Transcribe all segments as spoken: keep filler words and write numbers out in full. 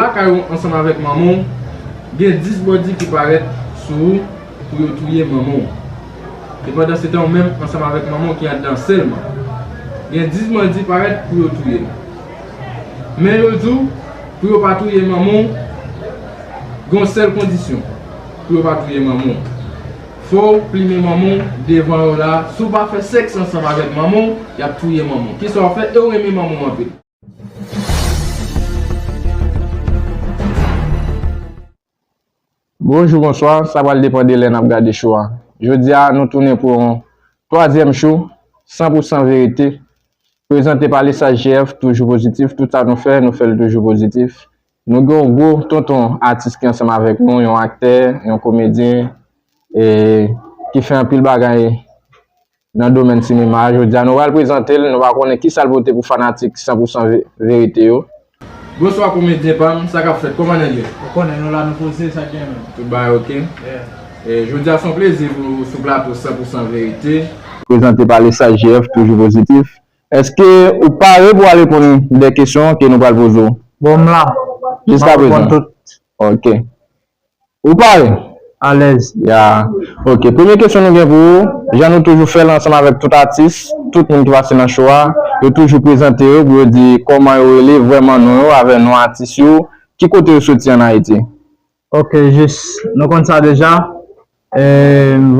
Lakay ou ansanm avèk manman w, gen dis bandi ki parèt sou ou pou yo touye manman w. E pandan se tan ou menm ansanm avèk manman w ki anndan sèlman, gen dis bandi parèt pou yo touye l. Men yo di w, pou yo pa touye manman w, gen yon sèl kondisyon pou yo pa touye manman w. Fò w plimen manman w devan yo la. Si w pa fè sèks ansanm avèk manman w, y ap touye manman w. Kisa w ap fè? E w renmen manman w anpil. Bonjou, bonswa, sa pral depann de lè n ap gade show a. Jodi a, nou tounen pou yon twazyèm show, san pou san verite. Prezante pa Lesaj J F, toujou pozitif. Tout sa nou fè, nou fè l toujou pozitif. Nou gen yon gwo tonton atis ki ansanm avèk nou, yon aktè, yon komedyen, e ki fè anpil bagay nan domèn sinema a. Jodi a, nou pral prezante l, nou pa konnen kisa l pote pou fanatik san pou san ve-, verite yo. Bonswa, komedyen pa m, sa k ap fèt? Kòman nèg yo? Ou konnen nou la, nou poze, sa k gen menm. Tout bagay oke? Yeah. E, jodi a, se yon plezi pou nou sou plato san pou san verite. Prezante pa Lesaj J F, toujou pozitif. Èske ou pare pou al reponn de kesyon ke nou pral poze w? Bon, m la. Jiska prezan. M ap reponn tout. Oke. Ou pare? Alèz. Ya. Oke. Premye kesyon nou gen pou ou, jan nou toujou fè l ansanm avèk tout atis, tout moun ki pase nan show a, yo toujou prezante yo pou yo di kòman yo rele, vrèman non yo, avè non atis yo, ki kote yo soti ann Ayiti. Oke, jis, nou konn sa deja. E,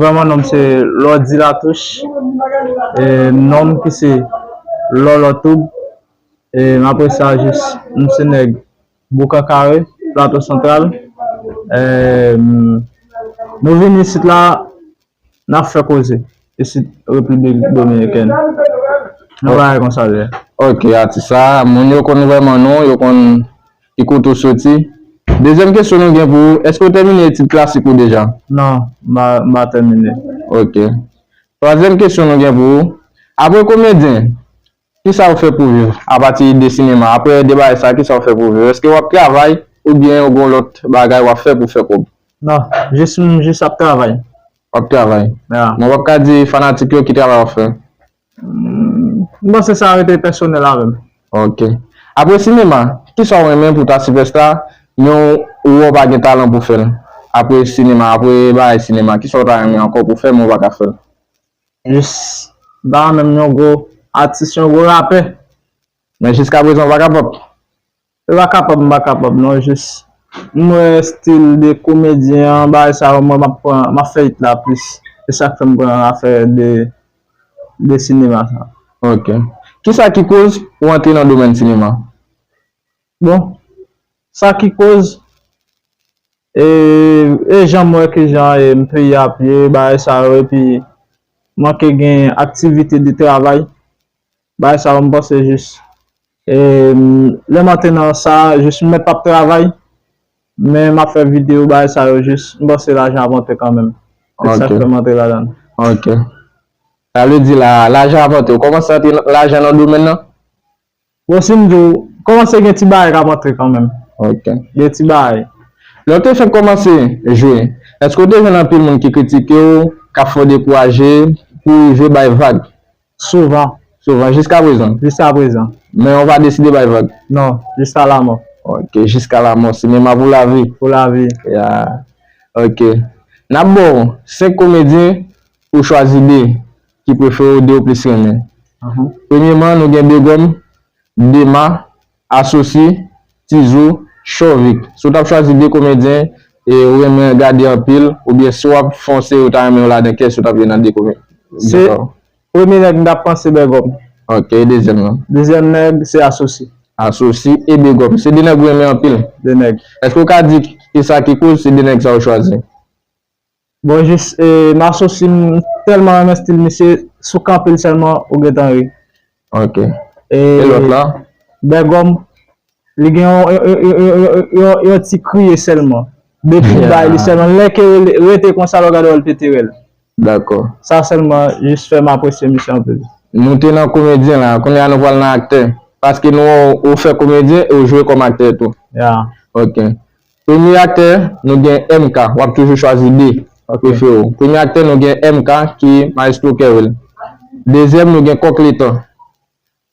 vrèman non m se Lordy Latouche. E, non m ki se Lòlò Toub. E, apre sa, jis, m se nèg Boukan Kare, Plato Santral. E, nou vin isit la, n ap fè koze isit Repiblik Dominikèn. Nou bagay konsa l ye. Ok, atis sa, moun yo konn vrèman non, yo konn ki kote w soti. Dezyèm kesyon nou gen pou ou, èske w tèmine etid klasik ou deja? Non, m pa, m pa tèmine. Ok. Twazyèm kesyon nou gen pou ou, apre komedyen, kisa w fè pou viv apati de sinema? Apre de bagay sa, kisa w fè pou viv? Èske w ap travay oubyen w gen lòt bagay w ap fè pou fè kòb? Non, jis, m jis ap travay. W ap travay? Ya. Men w ap ka di fanatik yo ki travay w ap fè? M panse sa rete pèsonèl avè m. Ok. Apre sinema, kisa w renmen pou ta sipèsta, men w wè w pa gen talan pou fè l? Apre sinema, apre bagay sinema, kisa w ta renmen ankò pou fè, men w pa ka fè l? Jis, m ta renmen m yon gwo atis, yon gwo rapè. Men jiskaprezan, w pa kapab? E pa kapab, m pa kapab, non, jis. M wè estil de komedyen an, bagay sa yo, mwen, m ap pran, m ap fè it la plis. Se sa k fè m pran afè de, de sinema sa. Ok. Kisa ki koz ou antre nan domèn sinema? Bon, sa ki koz, e, e jan m wè kijan, e, m peyi ap ye, bagay sa yo, epi manke gen aktivite de travay. Bagay sa yo, m panse jis, e, m, lè m antre nan sa, jis m mèt p ap travay, men m ap fè videyo, bagay sa yo, jis m panse lajan ap antre kanmenm. Se sa k fè m antre ladan l. Ok. Sa vle di la, lajan ap antre. Ou kòmanse antre nan, lajan nan domèn nan? Bon, si m di w, kòmanse gen ti bagay k ap antre kanmenm. Ok. Gen ti bagay. Lè w te fenk kòmanse jwe, èske w te jwenn anpil moun ki kritike w, k ap fè w dekouraje pou w rive bay vag? Souvan. Souvan, jiskaprezan? Jiskaprezan. Men w pa deside bay vag? Non, jiska lamò. Ok, jiska lamò. Sinema pou lavi? Pou lavi. Ya. Ok. N ap ba w senk komedyen, ou chwazi de ki prefere w, de ou plis renmen. Premyeman, nou gen Begòm, Dema, Asosi, Tizo, Chòvik. Si w t ap chwazi de komedyen e ou renmen gade anpil, oubyen si w ap fè yon seri ou ta renmen yo ladan, kiyès ou t ap gen nan de komedyen sa yo? Premye nèg m t ap panse Bègòm. Ok, e dezyèm nan? Dezyèm nèg, se Asosi. Asosi e Bègòm. Se de nèg ou renmen anpil? De nèg. Èske w ka di kisa ki koz se de nèg sa ou chwazi? Bon, jis, e, m Asosi, m tèlman renmen estil misye, si w kanpe l sèlman, ou gentan ri. Ok. E, e lòt la? Bègòm, li gen yon, yon, yon ti kriye sèlman. Depi l bay li sèlman, lè ke rete konsa, lè w gade w, l pete rèl. Dakò. Sa sèlman jis fè m apresye misye anpil. Nou te nan komedyen la, kounye a nou pral nan aktè. Paske nou wè w fè komedyen e w jwe kòm aktè tou. Ya. Ok. Premye aktè, nou gen M K. W ap toujou chwazi de prefere w. Premye aktè, nou gen M K ki Maestro Kerwil. Dezyèm, nou gen Kòk Letan.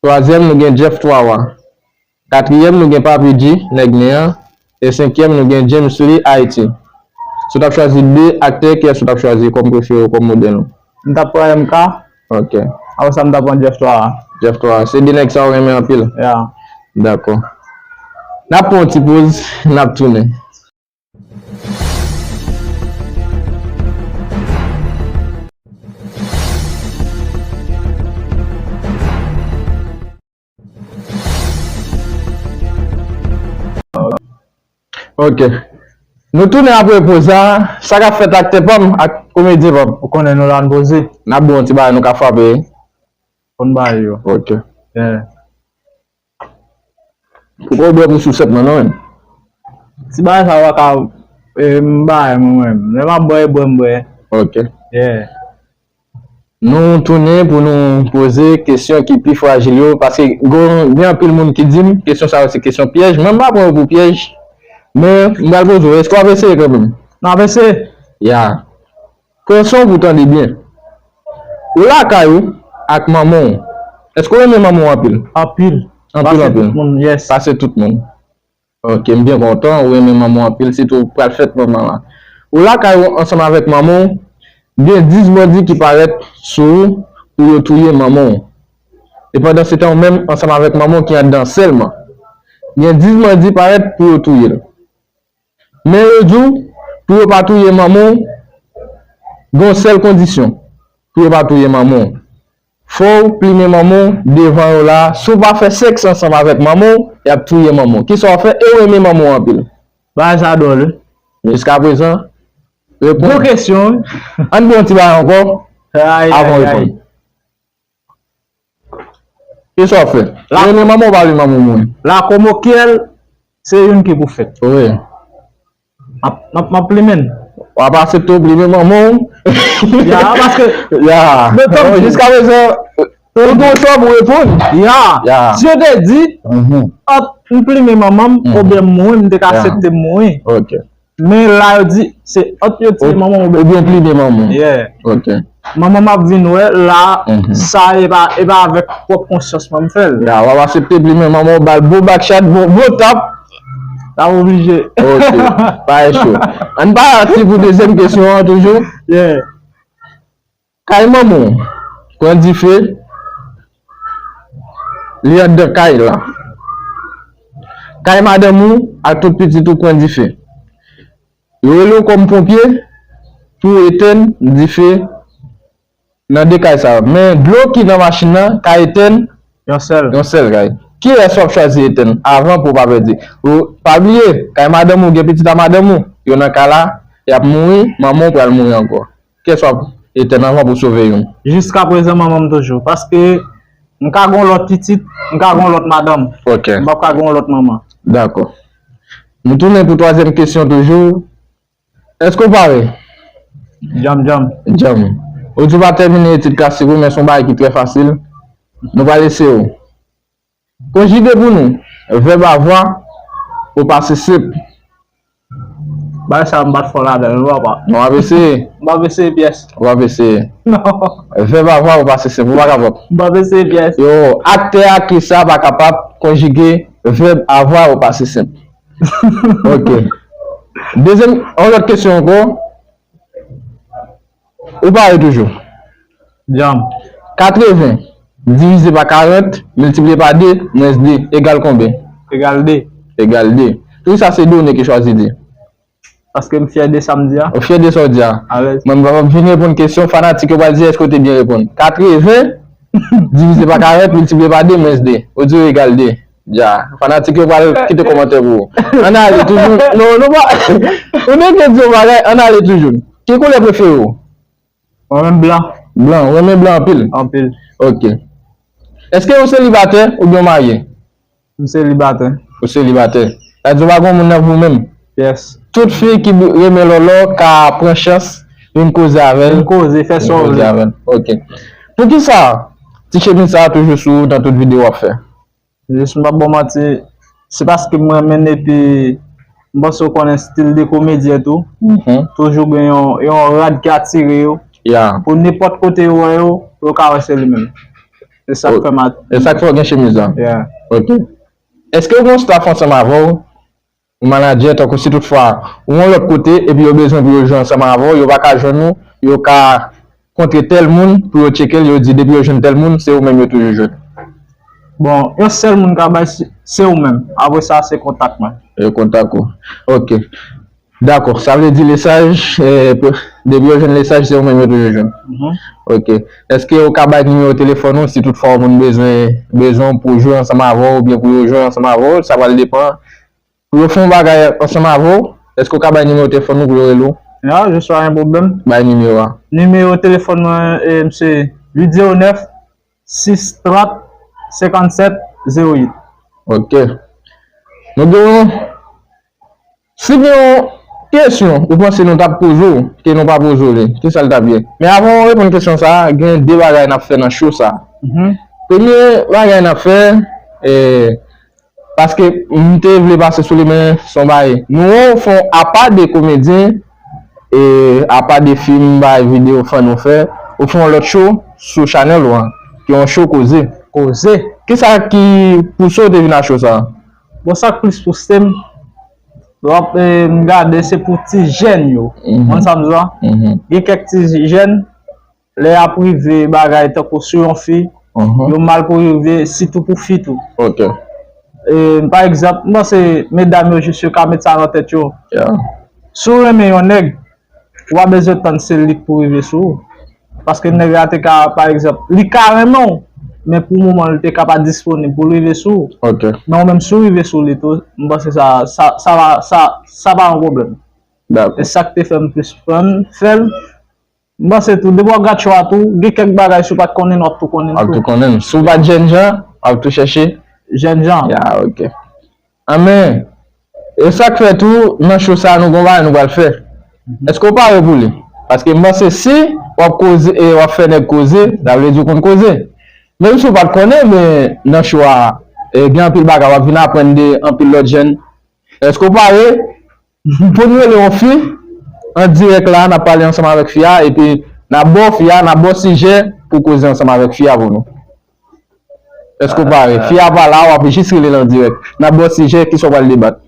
Twazyèm, nou gen Jeff Twawa. Katriyèm, nou gen Papi G, nèg nen an. E senkyèm, nou gen James Lee, Haiti. Si w t ap chwazi de aktè, kiyès ou t ap chwazi kòm prefere w, kòm modèl ou? M t ap pran M K. Ok. Apre sa, m t ap pran Jeff Twa. Jeff Twa. Se de nèg sa w renmen anpil? Ya. Dakò. N ap pran yon ti poz, n ap tounen. Ok. Nou tounen apre poz la. Sa k ap fèt aktè pa m ak komedyen pa m? Ou konnen nou la n poze. N ap ba w yon ti bagay nou ka frape. Fò n ba yo. Ok. Yeah. Poko bwè pou sousèt mwen non menm. Ti bagay sa w pa ka, eh, m bay mwen menm. Lè m ap bwè, e bwè m bwè. Ok. Yeah. Nou tounen pou nou poze kesyon ki pi frajil yo, paske gon, gen anpil moun ki di m kesyon sa yo se kesyon pyèj, men m pa pran yo pou pyèj. Men m pral poze w, èske w ap eseye kanmenm? N ap eseye. Ya. Pran son w pou w tande byen. Ou lakay ou ak manman w. Èske w renmen manman w anpil? Anpil. Anpil, anpil. Pase tout moun, yes. Pase tout moun. Ok, m byen kontan, ou renmen manman w anpil, sitou pral fèt manman la. Ou lakay ou ansanm avèk manman w, gen dis bandi ki parèt sou ou pou yo touye manman w. E pandan se tan ou menm ansanm avèk manman w ki anndan sèlman. Gen dis bandi parèt pou yo touye l. Men yo di w pou yo pa touye manman w, gen yon sèl kondisyon pou yo pa touye manman w. Fò w plimen manman w devan yo la. Si w pa fè sèks ansanm avèk manman w, y ap touye manman w. Kisa w fè? E w renmen manman w anpil? Bagay sa dwòl, wi. Jiskaprezan, reponn. Bon kesyon, wi. Ann pran yon ti bagay ankò avan w reponn. Kisa w fè? Ou renmen manman w, ou pa vle manman w mouri? La komokyèl, se youn ki pou fèt. Wi. M ap, m ap, m ap plimen l. W ap aksepte w plimen manman w? Ya, paske... Ya. Bon, jiskaprezan, ou gen yon chwa pou reponn. Ya. Ya. Si yo te di, ant m plimen manman m oubyen m mouri, m te ka aksepte m mouri. Ok. Men la, yo di, se ant yo tiye manman w oubyen plimen manman w. Yeah. Ok. Manman m ap vin wè la, sa e pa, e pa avèk pwòp konsyans mwen m fè l. Ya, w ap aksepte plimen manman w, ba l bon bakchat, bon, bon tap. L ap oblije. Ok, pa gen cho. Ann pati pou dezyèm kesyon an toujou. Yeah. Kay manman w pran dife, li anndan kay la. Kay madanm ou ak tout pitit ou pran dife. Yo rele w kòm ponpye pou w etèn dife nan de kay sa yo. Men dlo ki nan machin nan ka etèn yon sèl, yon sèl kay. Kiyès w ap chwazi etèn avan pou w pa pèdi? Ou pa bliye, kay madanm ou, gen pitit a madanm ou, yo nan kay la, y ap mouri, manman w pral mouri ankò. Kiyès w ap etèn anvan pou sove youn? Jiskaprezan, manman m toujou. Paske m ka gen yon lòt pitit, m ka gen yon lòt madanm. Ok. M p ap ka gen yon lòt manman. Dakò. Nou tounen pou twazyèm kesyon toujou. Èske w pare? Djanm, djanm. Djanm. Ou di w pa tèmine etid klasik ou, men se yon bagay ki trè fasil. Nou pral eseye w. Konjige pou nou vèb avwa o pase senp. Bagay sa a, m pa t fò ladan l, non, papa. Non, w ap eseye. M p ap eseye pyès. W ap eseye. Non. Vèb avwa o pase senp, ou pa kapab. M p ap eseye pyès. Yo, aktè, aktris sa pa kapab konjige vèb avwa o pase senp. Ok. Dezyèm, yon lòt kesyon ankò. Ou pare toujou? Djanm. Katreven divize pa karant miltipliye pa de mwens de egal konbyen? Egal de. Egal de. Poukisa se Done ki chwazi de? Paske m fyè de sa m di a. Ou fyè de sa w di a? Alèz. Mwen, m p ap vin reponn kesyon, fanatik yo pral di èske w te byen reponn. Katreven divize pa karant miltipliye pa de mwens de. Ou di w egal de. Dja, fanatik yo pral kite kòmantè pou ou. Ann ale toujou. Non, nou pa, ou te gen di yon bagay, ann ale toujou. Ki koulè prefere w? Mwen menm blan. Blan, ou renmen blan anpil? Anpil. Ok. Èske ou selibatè oubyen ou marye? M selibatè. Ou selibatè. Sa di w pa gen moun nan vi w menm? Yes. Tout fi ki renmen Lòlò ka pran chans vin koze avè l. Vin koze, fè sa w vle. Vin koze avè l. Ok. Poukisa ti chemiz sa a toujou sou ou nan tout videyo w ap fè? Jis m p ap ba w manti, se paske m renmen l epi m panse w konnen stil de komedyen tou. Mhm. Toujou gen yon, yon rad ki atire yo. Ya. Pou nenpòt kote yo wè yo, yo ka wè se li menm. E sa k fè m a... E sa k fè w gen chemiz la? Ya. Ok. Èske w gen yon staff ansanm avè w? ou manadjè, tankou si toutfwa ou yon lòt kote, epi yo bezwen pou yo jwe ansanm avè w, yo pa ka jwenn ou, yo ka kontre tèl moun pou yo tcheke l, yo di depi yo jwenn tèl moun, se ou menm yo toujou jwenn. Bon, yon sèl moun ka bay, se, se ou menm. Apre sa, se kontak mwen. E kontak ou. Ok. Dakò. Sa vle di Lesage, eh, pe- depi yo jwenn Lesage, se ou menm yo toujou jwenn. Mhm. Ok. Èske ou ka bay nimewo telefòn ou si toutfwa yon moun bezwen, bezwen w pou jwe ansanm avè w oubyen pou yo jwe ansanm avè w? Sa pral depann. Pou yo fè yon bagay ansanm avè w, èske ou ka bay nimewo telefòn ou pou yo rele w? Ya, je suis un problème. Bay nimewo a. Nimewo telefòn mwen, eh, se uit zewo nèf, sis trant, senkannsèt, zewo uit. Ok. Nou gen yon, si gen yon kesyon ou panse nou t ap poze w, ke nou pa poze w li, kisa l t ap ye? Men avan w reponn kesyon sa a, gen de bagay n ap fè nan show sa a. Mhm. Premye bagay n ap fè, eh, paske m te vle pase sou li, men se yon bagay. Nou wè w fè yon apa de komedyen, e apa de fim, bagay videyo fè nou fè, ou fè yon lòt show sou chanèl ou an, ki yon show koze. Koze. Kisa ki pouse w te vin a show sa a? Bon, sa k plis pouse m, w ap, eh, m gade se pou ti jèn yo. Mhm. Konn sa m di w la? Mhm. Gen kèk ti jèn, lè y ap rive bagay tankou sou yon fi, mhm, yo mal pou rive, sitou pou fi tou. Ok. E, pa egzanp, m panse medam yo jis yo ka met sa nan tèt yo. Yeah. Si w renmen yon nèg, ou pa bezwen tann se li k pou rive sou ou. Paske nèg la te ka, pa egzanp, li ka renmen w, men pou moman li te ka pa disponib pou l rive sou ou. Ok. Men ou menm si w rive sou li tou, m panse sa, sa, sa va, sa, sa pa yon pwoblèm. Dakò. E sa k te fè m plis fè l, m panse tou, depi w ap gad show a tou, gen kèk bagay si w pa t konnen, w ap tou konnen tou. W ap tou konnen. Si w pa t jènjan, w ap tou chèche? Jènjan. Ya, ok. Anben, e sa k fè tou, nan show sa a, nou gen yon bagay nou pral fè. Mhm. Èske w pare pou li? Paske m panse si w ap koze, e w ap fè nèg koze, sa vle di w konn koze. Menm si w pa t konnen, men nan show a, e gen anpil bagay w ap vin aprann de anpil lòt jèn. Èske w pare? Pou n rele yon fi an dirèk la, n ap pale ansanm avèk fi a, epi n ap ba w fi a, n ap ba w sijè pou koze ansanm avèk fi a pou nou. Èske w pare? Fi a pa la, w ap jis rele l an dirèk. N ap ba w sijè, kisa w pral debat?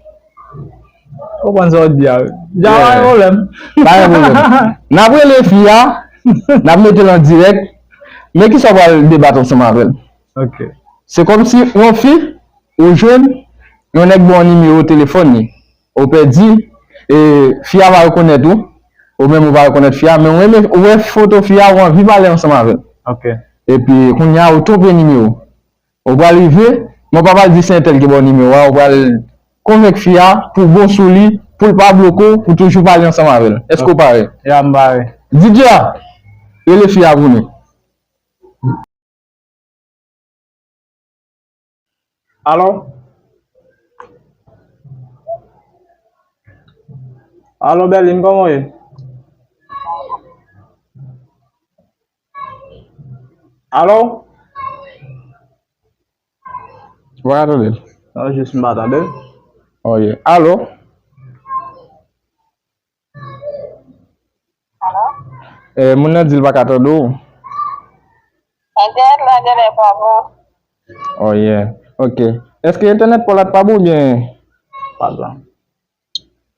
Ou konprann sa w di a wi. Ja, pa gen pwoblèm. Pa gen pwoblèm. N ap rele fi a, n ap mete l an dirèk, men kisa w pral debat ansanm avè l? Ok. Se kòmsi yon fi, ou jwenn, yon nèg ba w nimewo telefòn li. Ou pèdi, e, fi a pa rekonèt ou, ou menm ou pa rekonèt fi a, men ou renmen, ou wè foto fi a, ou anvi pale ansanm avè l. Ok. Epi, kounye a, ou twonpe nimewo. Ou pral rive, men ou pa pral di se entèl ki ba w nimewo a, ou pral konvenk fi a pou bon sou li, pou l pa bloke w, pou toujou pale ansanm avè l. Èske w pare? Ya, m pare. D J a, rele fi a pou nou. Alo? Alo, Berline, kòman w ye? Alo? Ou pa ka tande l? Non, jis m pa tande l. Oh, yeah. Alo? Alo? Eh, moun nan di l pa ka tande w. Entènèt la genlè pa bon. Oh, yeah. Ok. Èske entènèt pa w la t pa bon oubyen? Pa bon.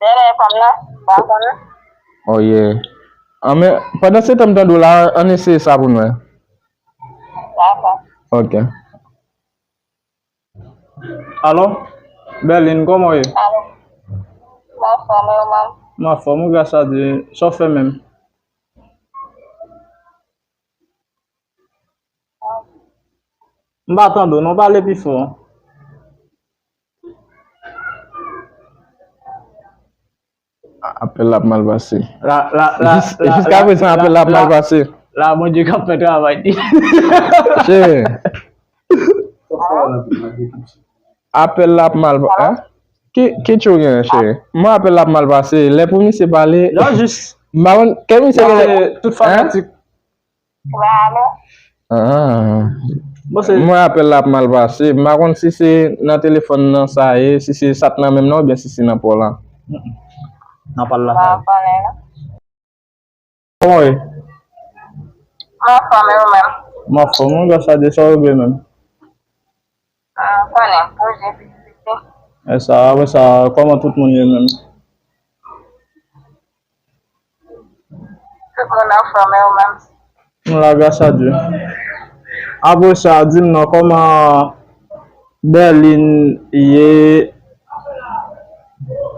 Genlè pa m nan, pa konnen. Oh, yeah. Ah, men pandan se tan m tande w la, ann eseye sa pou n wè. Dakò. Ok. Alo? Berline, kòman w ye? Alo? M anfòm, e ou menm? M anfòm wi, gras a Dye. Sa w fè menm? M pa tande w non, pale pi fò. A-, apèl la ap mal pase. La, la, la, jis-, la, jiskaprezan, apèl la ap mal pase. La, Bondye k ap fè travay li. Cheri. Apèl la ap mal pa-, a? Ki, ki tchou gen, cheri? Mwen apèl la ap mal pase. Lè pou misye pale, non, jis m pa konn, kè misye genlè, tout fanatik. Alo? Ah. Bon, se mwen apèl la ap mal pase. M pa konn si se nan telefòn nan sa ye, si se sat nan menm nan oubyen si se nan pa w la. Mm-mm. Nan pa l la. M pa konnen non. Kòman w ye? M anfòm, e ou menm? M anfòm wi, gras a Dye, sa w regle menm? Ah, konnen, pwoje pitit li. E sa, apre sa, kòman tout moun ye menm? Tout moun anfòm, e ou menm? Nou la, gras a Dye. Apre sa, di m non, kòman Berline ye?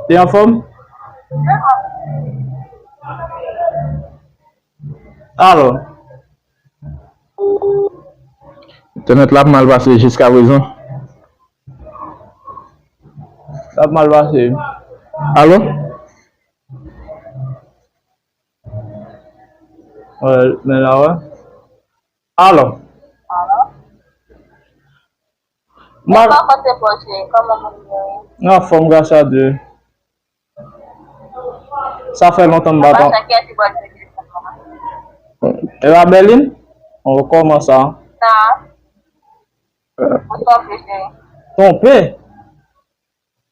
Li anfòm? Alo? Entènèt la ap mal pase jiskaprezan. L ap mal pase. Alo? Wè, men la, wè. Alo? Alo? Ma- Kòman kote pwoche? Kòman moun yo ye? Anfòm, gras a Dye. Sa fè lontan m pa tan. Epa Berline? Oh, kòman sa? Sa. Ou tonbe, cheri. Tonbe?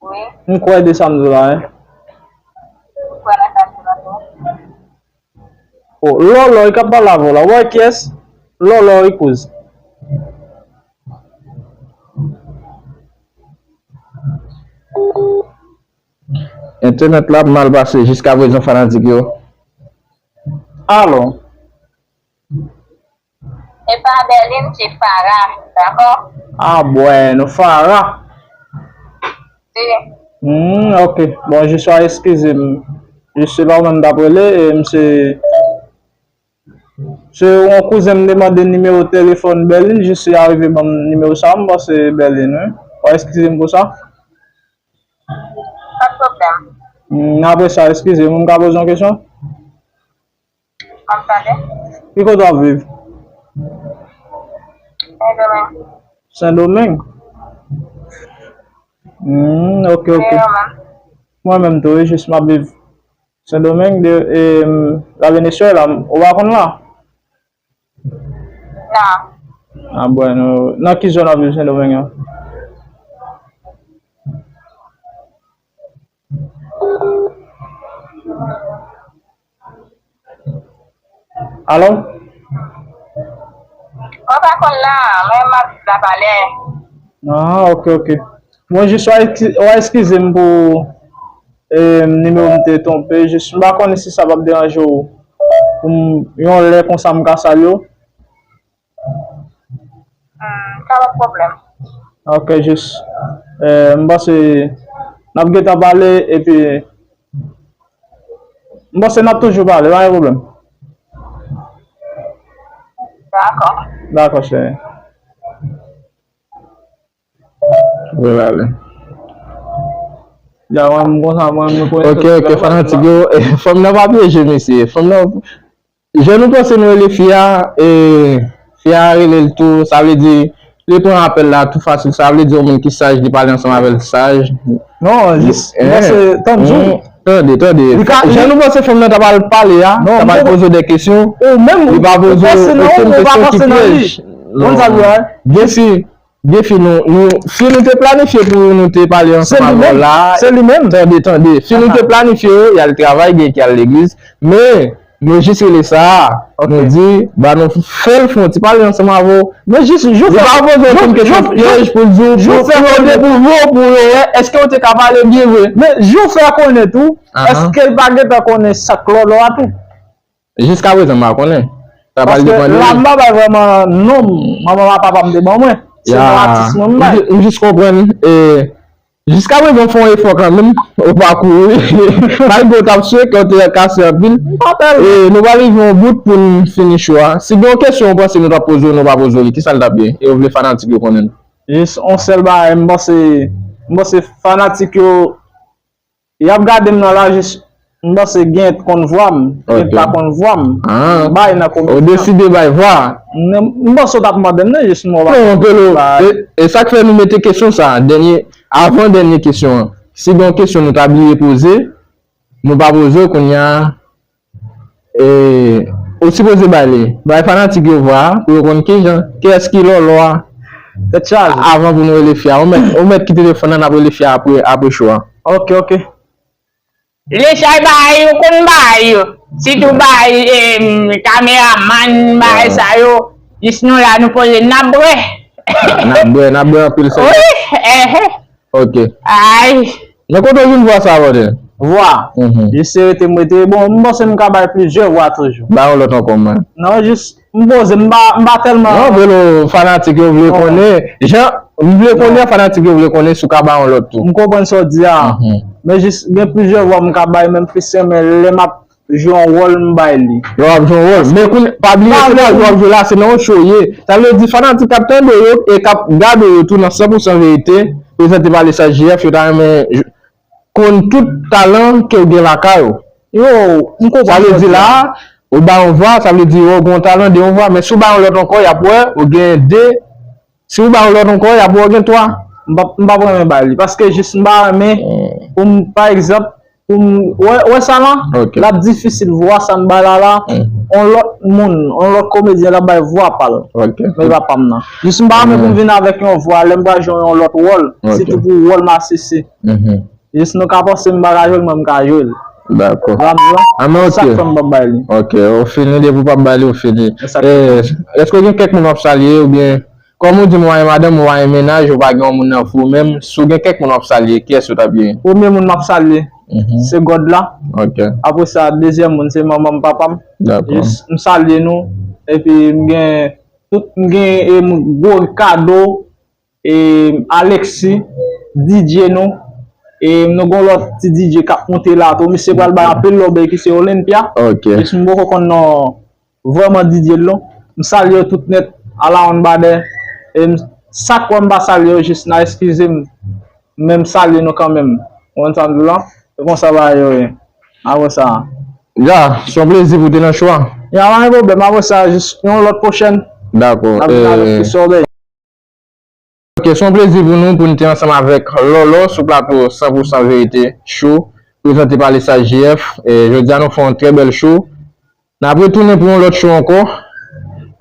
Wi. M kwè de sa m di w la, hein. Ou kwè nan sa m di w la tou? Oh, Lòlò, li k ap pale avè w la. Ou wè kiyès? Lòlò, li kouz. Entènèt la ap mal pase jiskaprezan, fanatik yo. Alo? E pa Berline, se Farah, dakò? Ah, bueno, Farah. Si. Hmm, ok. Bon, jis eskize m. Jis se pa ou menm m t ap rele, e m se, se yon kouzen m te mande nimewo telefòn Berline, jis li arive ban m nimewo sa a, m panse Berline, wi. W a eskize m pou sa? Pa t pwoblèm. Hmm, apre sa, eskize m, m ka poze yon kesyon? M ap tande. Ki kote w ap viv? Sendomeng. Sendomeng? Hmm, ok, ok. E ou menm? Mwen menm tou, wi, jis m ap viv Sendomeng, de, e, m, la Venezuela, ou pa konn la? Non. Ah, bueno. Nan ki zòn w ap viv Sendomeng an? Alo? Mwen pa konn la, men m ap viv la palè. Ah, ok, ok. Mwen jis w a eski-, w a eskize m pou, e, nimewo m te twonpe. Jis m pa konnen si sa p ap deranje w pou m, yon lè konsa m ka salye w. Hmm, sa pa pwoblèm. Ok, jis, e, m panse n ap gentan pale, epi m panse n ap toujou pale, pa gen pwoblèm. Dakò. Dakò, cheri. Vwala. Ya, mwen, m konsa, mwen, m konnen. Ok, ok, fanatik yo, e, fanm nan pa pyeje, mesye. Fanm nan, jan nou panse nou rele fi a, e, fi a rele l tou, sa vle di, li pran apèl la tou fasil, sa vle di yon moun ki saj, li pale ansanm avè l saj. Non, jis, m panse, tann di w. Tande, tande. Jan nou panse fanm nan t ap al pale a, t ap al poze w de kesyon, li pa poze w okenn kesyon ki pyèj. Non. Gen fi, gen fi nou, nou, fi nou te planifye pou nou te pale ansanm avè w la. Se li menm. Tande, tande. Fi nou te planifye, y al travay, gen ki al legliz. Men, nou jis rele sa a. Ok. Nou di, ba nou fè l fè yon ti pale ansanm avè w. Men jis, jou fè, li pa poze w okenn kesyon pyèj pou l di w, pou, pou yo dekouvri w, pou yo wè, èske w te ka pale byen vre. Men, jou fè konnen tou, èske l pa gentan konnen sa k Lòlò a tou? Jiskaprezan, m pa konnen. Sa pral depann de li. Paske la, m pa bay vrèman non m, manman m ak papa m te ban mwen. Se non atis mwen m bay. M jis konprann, e, jiskaprezan, w fè yon efò kanmenm, ou pa kouri. Malgre w t ap swe, kè w te kase anpil. E, nou pral rive yon bout pou n fini cho a. Si gen yon kesyon w panse nou t ap poze w, nou pa poze w li, kisa l t ap ye? E w vle fanatik yo konnen l? Jis yon sèl bagay, m panse, m panse fanatik yo, y ap gade m nan la, jis, m panse gen t konn vwa m, gen t pa konn vwa m. M bay nan komedyen. Ou deside bay vwa. M panse w t ap mande m nan, jis m wè w pa. Non, Pelo, e, e sa k fè nou mete kesyon sa a, dènye, avan dènye kesyon an. Si gen yon kesyon nou ta bliye poze, nou pa poze w kounye a, E, ou sipoze bay li. Bay fanatik yo vwa a, pou yo konn kijan, kiyès ki Lòlò a. Tèt chaje. Avan pou nou rele fi a. Ou mèt, ou mèt kite telefòn nan, n ap rele fi a apre, apre cho a. Ok, ok. Lechal bay, ou konn bay. Sitou bay, em, kameramann, bay sa yo. Jis nou la, nou poze, n ap bwè. N ap bwè, n ap bwè anpil sèl. Wi, ehe. Ok. Ay! Men kote w jwenn vwa sa a, brother? Vwa. Mhm. Jis se rete m rete. Bon, m panse m ka bay plizyè vwa toujou. Ba yon lòt ankò, man. Non, jis m poze, m pa, m pa tèlman. Non, Velo, fanatik yo vle konnen. Jan, m vle konnen, fanatik yo vle konnen si w ka ba yon lòt tou. M konprann sa w di a. Mhm. Men jis gen plizyè vwa m ka bay, men m plis renmen lè m ap jwe yon wòl m bay li. Lè w ap jwe yon wòl. Men kounye, pa bliye, se pa jwe w ap jwe la, se nan yon show ye. Sa vle di fanatik k ap tande yo e k ap gade yo tou nan san pou san verite, prezante pa Lesaj J F, yo ta renmen j- konn tout talan ke w gen lakay ou. Yo, m konprann. Sa vle di la, ou ba yon vwa, sa vle di ou gen yon talan de yon vwa, men si w ba yon lòt ankò, y ap wè, ou gen de. Si w ba yon lòt ankò, y ap wè, ou gen twa. M pa, m pa renmen bay li. Paske jis m pa renmen, pou m, pa egzanp, pou m, wè, wè sa la, Ok. L ap difisil vwa sa m bay la la, Mhm. yon lòt moun, yon lòt komedyen l ap bay vwa pa l. Ok. Men pa pa m nan. Jis m pa renmen pou m vin avèk yon vwa, lè m pral jwe yon lòt wòl, Ok. sitou pou wòl masisi. Mhm. Jis nou ka panse m pa ka jwe l, mwen m ka jwe l. Dakò. Ou konprann? Ah, men ok. Sa k fè m p ap bay li. Ok, ou fini depi w p ap ba li, ou fini. Exact. Eh, èske w gen kèk moun w ap salye oubyen, kòm ou di m w a yon madanm, w a yon mennaj, ou pa gen yon moun nan fou menm, si w gen kèk moun w ap salye, kiyès ou t ap ye? Premye moun m ap salye, Mhm. se God la. Ok. Apre sa, dezyèm moun, se manman m, papa m. Dakò. Jis m salye nou. Epi m gen tout, m gen e, m gwo kado, e, Alexis, D J nou. E nou gon lòt ti D J k ap monte la tou. Misye pral bay anpil lòbèy ki se Olympia. Ok. Jis m poko konn non vrèman D J l non. M salye yo tout nèt, ala on badè. E m, sa k wè m pa salye yo, jis n a eskize m. Men m salye nou kanmenm. Ou konn sa m di w lan? Se konsa bagay yo ye. Apre sa. Ya, se yon plezi pou w te nan show a. Ya, pa gen pwoblèm. Apre sa, jis yon lòt pwochèn. Dakò. N ap vin avèk Eh, plis lòbèy. Ok, se yon plezi pou nou pou n te ansanm avèk Lòlò sou plato san pou san Verite Show, prezante pa Lesaj J F. E jodi a nou fè yon trè bèl show. N ap retounen pou yon lòt show ankò,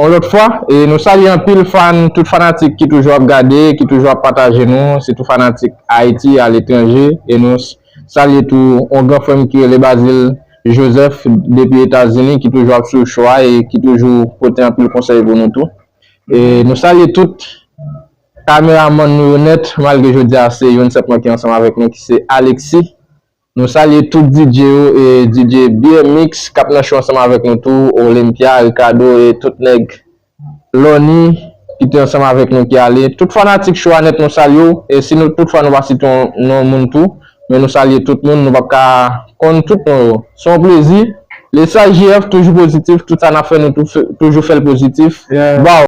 yon lòt fwa. E nou salye anpil fan, tout fanatik ki toujou ap gade, ki toujou ap pataje nou, sitou fanatik Ayiti, aletranje. E nou s- salye tou yon gran frè m ki rele Bazil Joseph depi Etazini, ki toujou ap swiv show a e ki toujou pote anpil konsèy pou nou tou. E nou salye tout kameramann nou yo nèt, malgre jodi a se youn sèlman ki ansanm avèk nou, ki se Alexis. Nou salye tout D J yo, e D J B M X k ap nan show ansanm avèk nou tou, Olympia, Ricardo e tout nèg, Loni ki te ansanm avèk nou ki ale. Tout fanatik show a nèt nou salye w, e si nou tout fwa nou pa site yon non moun tou, men nou salye tout moun, nou p ap ka konn tout non yo. Se yon plezi. Lesaj J F toujou pozitif, tout sa n ap fè nou tou fè- toujou fè l pozitif. Yeah. Baw.